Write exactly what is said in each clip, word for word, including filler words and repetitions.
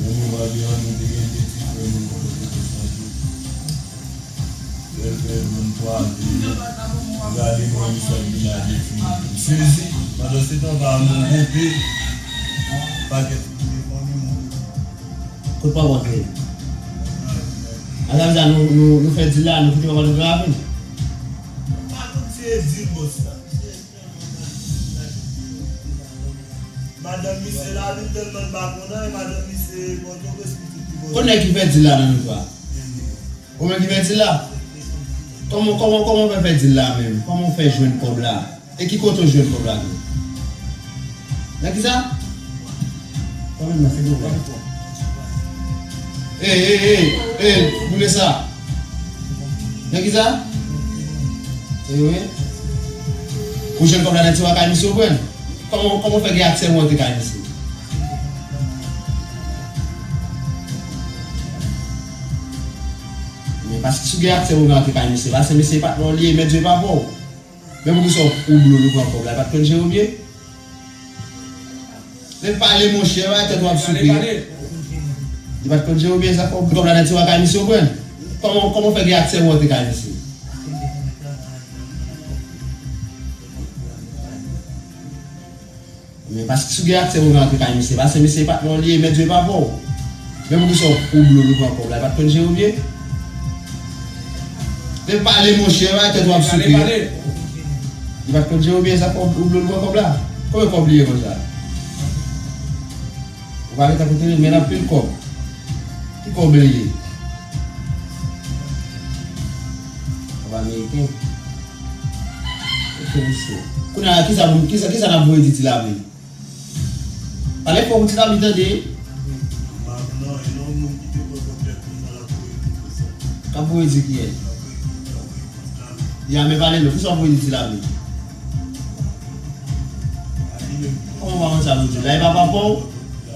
Nan memwa de an, nou te gen de ti frè nou nan kote pou chanje. Lè l fè vennntwa, te gade mwen, misye ap vin ak de ti moun. M sezi. Pandan se tan, pa m gonpe. Pakèt moun te fanmi m. Kot papa w te ye? A, sa vle di nou, nou, nou fè dil la, nou kite papa nou nan ravin. M pa konn si e dil, bòs la. Madanm misye la, li tèlman pa konn anyen, madanm misye Pòtoprens, pitit li Pòtoprens. Konnen ki fè dil la nan nou twa? Ou menm ki fè dil la? Kòman, kòman, kòman w fè fè dil la menm? Kòman w fè jwenn kòb la? E ki kote w jwenn kòb la tou? Nan ki sa? Kòb la se dlo vè. Ey, ey, ey, ey, boule sa. Nan ki sa? Ey, wi. Ou jwenn kòb la nan tiwa kay misye, ou pran? Kòman, kòman w fè gen aksè pou w antre kay misye? Men paske si w gen aksè pou w antre kay misye, paske misye patnè w li ye, mèt je pa pou w. Men poukisa w blo l ou pran kòb la? Li pa t konn jere w byen? Men pale monchè, bay tèt w ap souke. Li pa t konn jere w byen, sa fè w blo kòb la nan tiwa kay misye, ou pran? Kòman, kòman w fè gen aksè pou w antre kay misye? Men paske si w gen aksè pou w antre kay misye, paske misye patnè w li ye, mèt je pa pou w. Men poukisa w blo l ou pran kòb la? Li pa t konn jere w byen? Men pale monchè, bay tèt w ap souke. Li pa t konn jere w byen, sa fè w blo l pran kòb la? Konbyen kòb li ye konsa? Ou pa gentan koute l, men l anpil kòb. Ki kòb li ye? Ameriken. Ok, mesye. Kounye a, kisa, kisa, kisa n ap voye di Ti Lame? Pale fò pou Ti Lame tande. K ap voye di kiyès? Ya, men pale non, kisa w voye di Ti Lame? Kòman w pa konn sa pou di la? E pa papa w?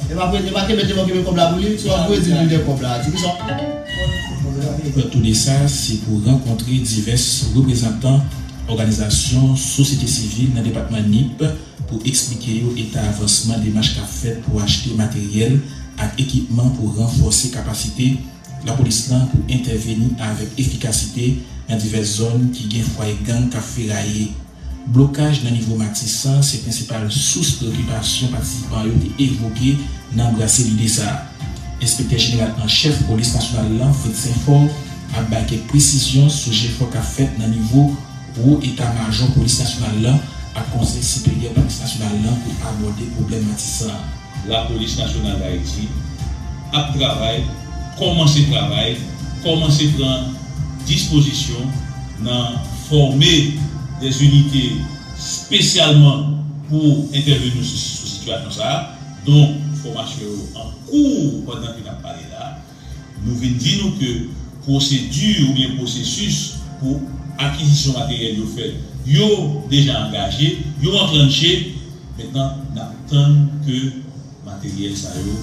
E pa, e pa kenbe te mò kenbe kòb la pou li? Si w ap voye di l vin de kòb la, di kisa w. Prèt tou de sa, se pou rankontre divès reprezantan òganizasyon sosyete sivil nan depatman Nip pou eksplike yo eta avansman demach k ap fèt pou achte materyèl ak ekipman pou ranfòse kapasite lapolis lan pou entèveni avèk efikasite nan divès zòn ki gen fwaye gang k ap feraye. Blokaj nan nivo Matisan se prensipal sous preokipasyon patisipan yo te evoke nan brase lide sa a. Enspektè jeneral an chèf polis nasyonal lan, Fritz Saint-Fort, ap bay kèk presizyon sou jefò k ap fèt nan nivo wo eta majò polis nasyonal lan ak Konsèy siperyè polis nasyonal lan pou abòde pwoblèm Matisan an. Lapolis Nasyonal Dayiti ap travay, kòmanse travay, kòmanse pran dispozisyon nan fòme dè inite espesyalman pou entèveni sou, sou sitiyasyon sa a. Donk, fòmasyon yo an kou pandan ke n ap pale la. Nou vin di nou ke pwosedi oubyen pwosesis pou akizisyon materyèl yo fèt, yo deja angaje, yo anklanche. Mentnan, n ap tann ke materyèl sa yo,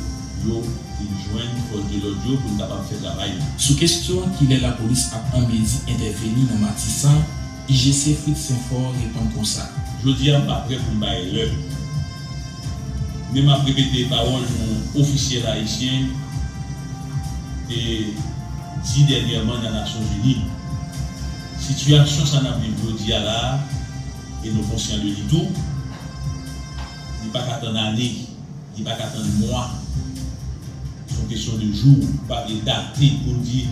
yo vin jwenn fòs de lòd yo pou n kapab fè travay nou. Sou kesyon kilè lapolis ap an mezi entèveni nan Matisan, I G C Fritz Saint-Fort reponn konsa. Jodi a, m pa prè pou m bay lè. Men m ap repete pawòl yon ofisyèl ayisyen te di dènyèman nan Nasyonzini. Sitiyasyon sa n ap viv jodi a la a, e nou konsyan de li tou, li pa ka tann ane, li pa ka tann mwa. Se yon kesyon de jou, ou pa vle date pou n di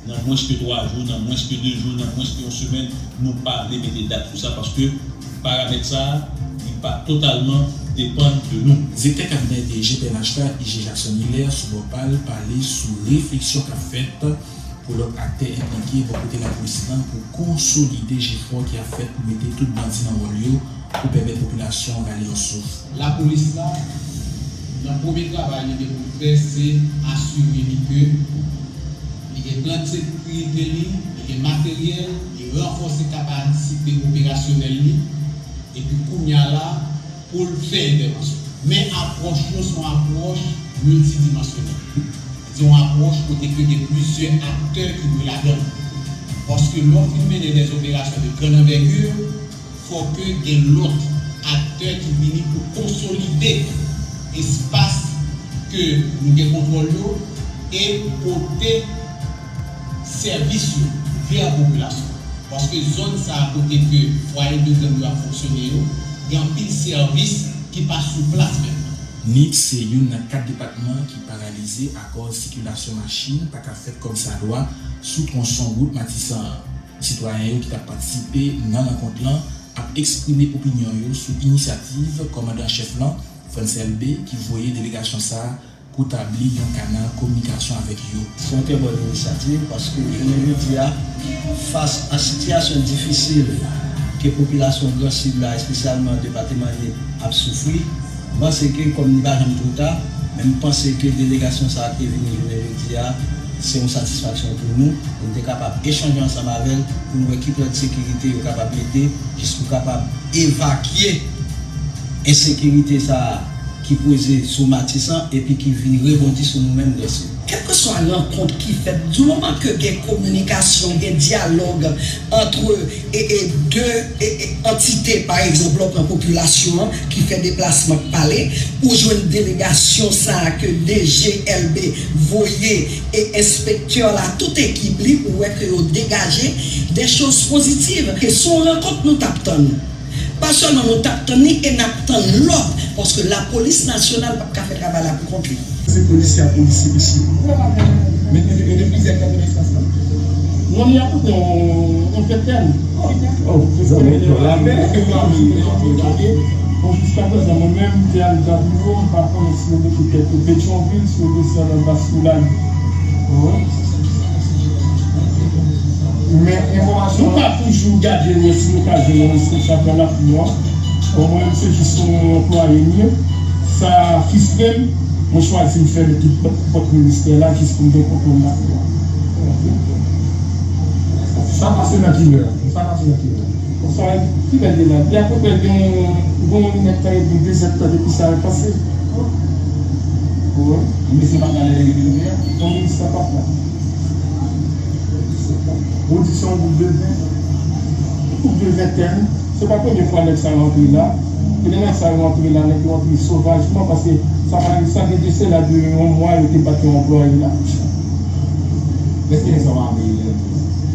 nan mwens ke twa jou, nan mwens ke de jou, nan mwens ke yon semèn, nou pa vle mete dat sou sa, paske paramèt sa a, li pa totalman depann de nou. Direktè kabinè D G P N H la, I G Jackson Hilaire, sou bò pa l, pale sou refleksyon k ap fèt pou lòt aktè enplike bò kote lapolis lan pou konsolide jefò ki ap fèt pou mete tout bandi nan wòl yo pou pèmèt popilasyon an rale yon souf. Lapolis la, nan premye travay li gen pou l fè, se asire li ke li gen plan de sekirite li, li gen materyèl, li ranfòse kapasite operasyonèl li, epi kounye a la, pou l fè entèvansyon. Men apwòch yo se yon apwòch miltidimansyonèl. Se yon apwòch kote ke gen plizyè aktè ki dwe ladan l. Paske lè w fin mennen dè operasyon de grande envergure, fò ke gen lòt aktè ki vini pou konsolide espas ke nou gen kontwòl yo e pote sèvis yo vè popilasyon. Paske zòn sa a kote ke fwaye de gang yo ap fonksyone yo, gen anpil sèvis ki pa sou plas menm. Nip se youn nan kat depatman ki paralize akòz sikilasyon machin pa ka fèt kòmsadwa sou twonson wout Matisan an. Sitwayen yo ki t ap patisipe nan rankont lan ap eksprime opinyon yo sou inisyativ kòmandan an chèf lan, Frantz Elbé, ki voye delegasyon sa a pou tabli yon kanal kominikasyon avèk yo. Se yon trè bòn inisyativ paske jounen jodi a, fas a sitiyasyon difisil ke popilasyon Gran Sid la, espesyalman depatman Nip, ap soufri, m panse ke kòm li pa janm twò ta, men m panse ke delegasyon sa a ki te vini jounen jodi a, se yon satisfaksyon pou nou, pou n te kapab echanje ansanm avè l, pou n wè ki plan de sekirite yo kapab mete, jis pou kapab evakye ensekirite sa a ki poze sou Matisan epi ki vin rebondi sou nou menm Gran Sid. Kèlkeswa rankont ki fèt, di moman ke gen kominikasyon, gen dyalòg ant e, e de e, e antite, pa egzanp, lè w pran popilasyon an ki fè deplasman k pale, ou jwenn delegasyon sa a ke D G Elbé voye e enspektè la, tout ekip li, ou wè ke yo degaje de choz pozitiv. E se yon rankont nou t ap tann. Pa sèlman nou t ap tann li e n ap tann lòt, paske lapolis nasyonal p ap ka fè travay la pou kont li. Se polisye a polisye, mesye. Men, men, men, men, plizyè katreven espas la. Non, li ap koute yon, yon fèt tèm. Oh, zanmi, nou la men. Bon, jiska prezan, mwen menm, m te al Jabiwo, m pa konnen si yo mete tèt yo Petyonvil, si yo desann anba Soulay. Wi. Men enfòmasyon nou pa toujou gade nou si nou ka jwenn yon responsab nan lakou an. Bon, mwen menm se jis yon anplwaye m ye. Sa fristre m, mwen chwazi m fèmen tout pòt ministè la jis pou m gen kontwòl lakou an. Sa pase nan kilè? Sa pase nan kilè? Bon, sa kilè de la? Li apepre gen, gen yon minèt tan epi, de zèdtan depi sa pase. Wi. Misye pa t la lè li rive rive a? Non, ministè pa t la. Ou di se yon gwoup de ven. Gwoup de ventèn. Se pa premye fwa nèg sa yo antre la. E lè nèg sa yo antre la, nèg yo antre sovajman, paske sa pa, sa gen de sela de yon mwa yo te bat yon anplwaye la. Èske nèg sa yo ame yo?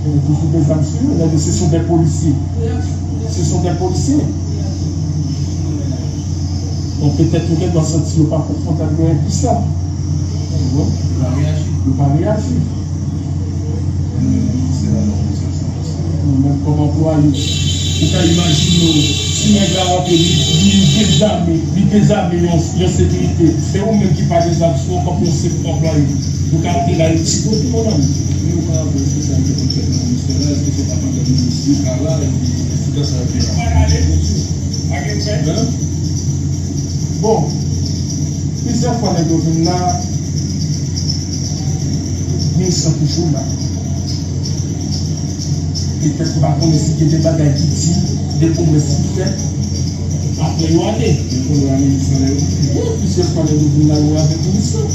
Yo toujou gen zam sou yo, nèg yo, ce sont des policiers. Ce sont des policiers. Bon, petèt yo gendwa santi yo pa konfòtab, yo enpisan. Yo pa reyaji. Yo pa reyaji. Nou menm kòm anplwaye, ou ka imajine w, si nèg la rantre, li, li dezame, li dezame yon, yon sekirite. Se ou menm ki pa gen zam sou ou kòm yon senp anplwaye. Ou ka antre la, e ti kote, mon ami. Men ou pa wè se sa ki konn fèt nan ministè la, èske se pa pandan minis Duka la, epi ensidan sa yo te la? Hein? Bon, plizyè fwa nèg yo vin la, minis lan toujou la. Petèt m pa konnen si gen de bagay ki di, de pwomès ki fèt. Apre yo ale. Men kounye a minis lan la yo vini. Wi, plizyè fwa nèg yo vin la, yo avèk minis lan.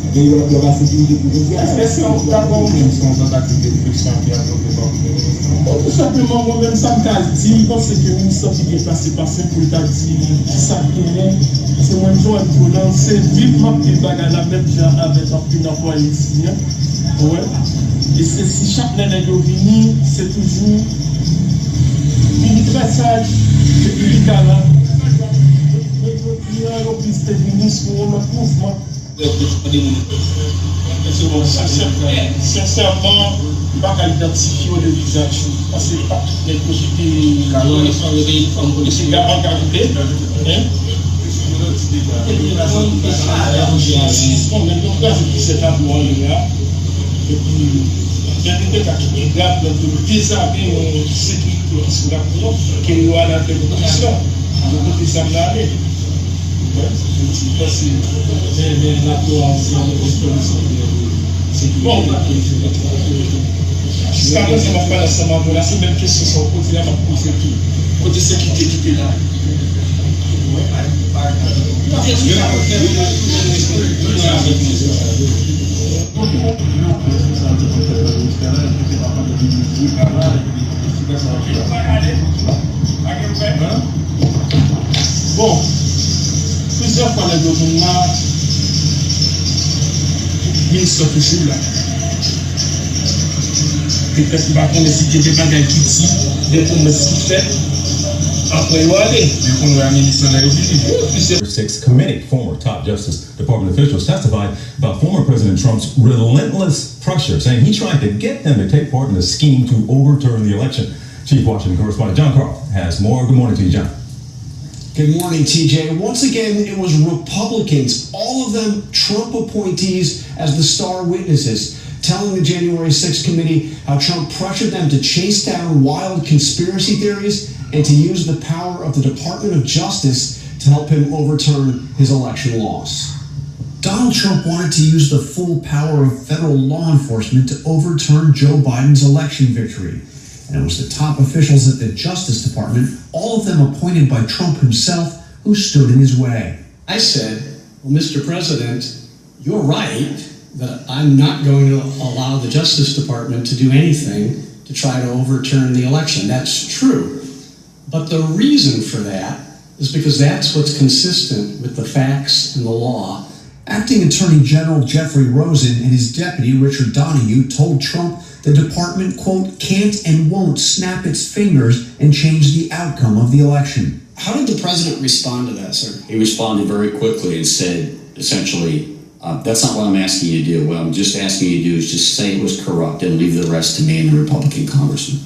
Gen yon lòt lòt sekirite pou jodi a. Èske se yon, dakò, wi. Menm si yon tantativ de presyon ki ap pote pa gouvènman. Bon, tou senpleman, mwen menm sa m ka di, m panse ke minis lan pi byen plase pase m pou l ta di kisa l genyen. Se mwen menm Joel Jonan, se viv m ap viv bagay la menm jan avèk anpil anplwaye isi a. Ou wè? E se si chak lè nèg yo vini, se toujou vini trè saj, epi li galan. Men jodi a, yo plis te vini sou yon lòt mouvman. Sensè-, sensèman, m pa ka idantifye yo de vizaj yo. Paske pa tout nèg yo ki te galan, yo te galan kalite, hein? Epi, bon, nèg yo kraze plizyè tablo anlè a. Epi, gen de dega ki pi grav, lè yo dezame yon sekirite ki sou lakou an, ke yo ale an tèt de komisyon. Yo pote zam nan ale. Wi, se ti pase. Men, men, lakou an, se yon, se yon, se yon, se yon, bon, jiska prezan, m ap pale ansanm avè w la, se menm kesyon sa w poze a, m ap poze tou. Kote sekirite ki te la? Bon, plizyè fwa nèg yo vin la, minis lan toujou la. Petèt m pa konnen si gen de bagay ki di, de pwomès ki fèt, apre yo ale. Men kounye a minis lan la yo vini. Wi, plizyè. Six committee, former top Justice Department officials testified about former President Trump's relentless pressure, saying he tried to get them to take part in a scheme to overturn the election. Chief Washington correspondent John Carl has more. Good morning to you, John. Good morning, T J. Once again, it was Republicans, all of them Trump appointees, as the star witnesses, telling the January sixth committee how Trump pressured them to chase down wild conspiracy theories and to use the power of the Department of Justice to help him overturn his election loss. Donald Trump wanted to use the full power of federal law enforcement to overturn Joe Biden's election victory. And it was the top officials at the Justice Department, all of them appointed by Trump himself, who stood in his way. I said, "Well, Mister President, you're right that I'm not going to allow the Justice Department to do anything to try to overturn the election. That's true." But the reason for that is because that's what's consistent with the facts and the law. Acting Attorney General Jeffrey Rosen and his deputy Richard Donoghue told Trump the department, quote, "can't and won't snap its fingers and change the outcome of the election." How did the president respond to that, sir? He responded very quickly and said, essentially, uh, "That's not what I'm asking you to do. What I'm just asking you to do is just say it was corrupt and leave the rest to me and the Republican congressman."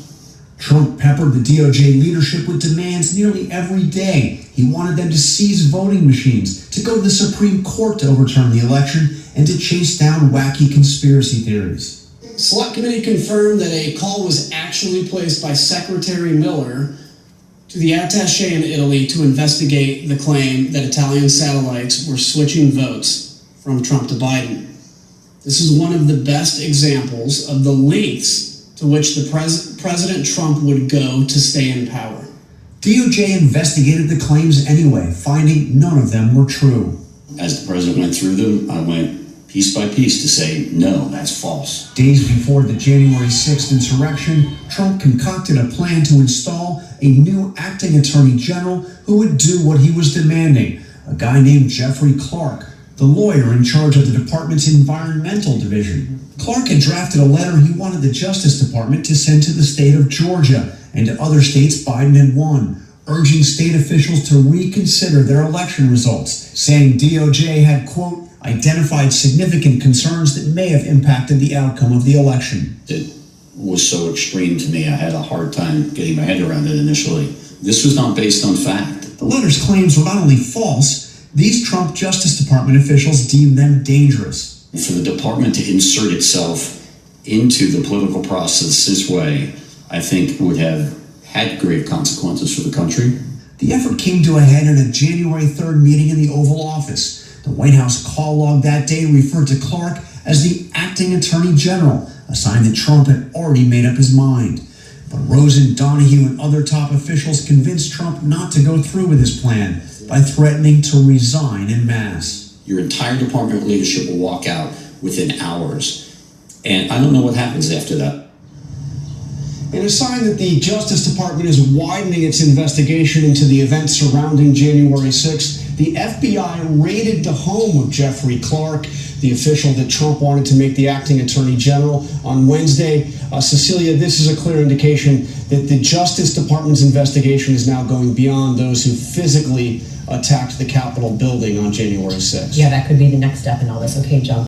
Trump peppered the D O J leadership with demands nearly every day. He wanted them to seize voting machines, to go to the Supreme Court to overturn the election, and to chase down wacky conspiracy theories. Select Committee confirmed that a call was actually placed by Secretary Miller to the attaché in Italy to investigate the claim that Italian satellites were switching votes from Trump to Biden. This is one of the best examples of the lengths to which the pres- President Trump would go to stay in power. D O J investigated the claims anyway, finding none of them were true. As the president went through them, I went piece by piece to say, no, that's false. Days before the January sixth insurrection, Trump concocted a plan to install a new acting attorney general who would do what he was demanding, a guy named Jeffrey Clark, the lawyer in charge of the department's environmental division. Clark had drafted a letter he wanted the Justice Department to send to the state of Georgia and to other states Biden had won, urging state officials to reconsider their election results, saying D O J had, quote, identified significant concerns that may have impacted the outcome of the election. It was so extreme to me, I had a hard time getting my head around it initially. This was not based on fact. The letter's claims were not only false, these Trump Justice Department officials deemed them dangerous. For the department to insert itself into the political process this way, I think would have had grave consequences for the country. The effort came to a head in a January third meeting in the Oval Office. The White House call log that day referred to Clark as the acting attorney general, a sign that Trump had already made up his mind. But Rosen, Donahue, and other top officials convinced Trump not to go through with his plan by threatening to resign en masse. Your entire department leadership will walk out within hours. And I don't know what happens after that. In a sign that the Justice Department is widening its investigation into the events surrounding January sixth, the F B I raided the home of Jeffrey Clark, the official that Trump wanted to make the acting attorney general on Wednesday. Uh, Cecilia, this is a clear indication that the Justice Department's investigation is now going beyond those who physically attacked the Capitol building on January sixth. Yeah, that could be the next step in all this. Okay, John.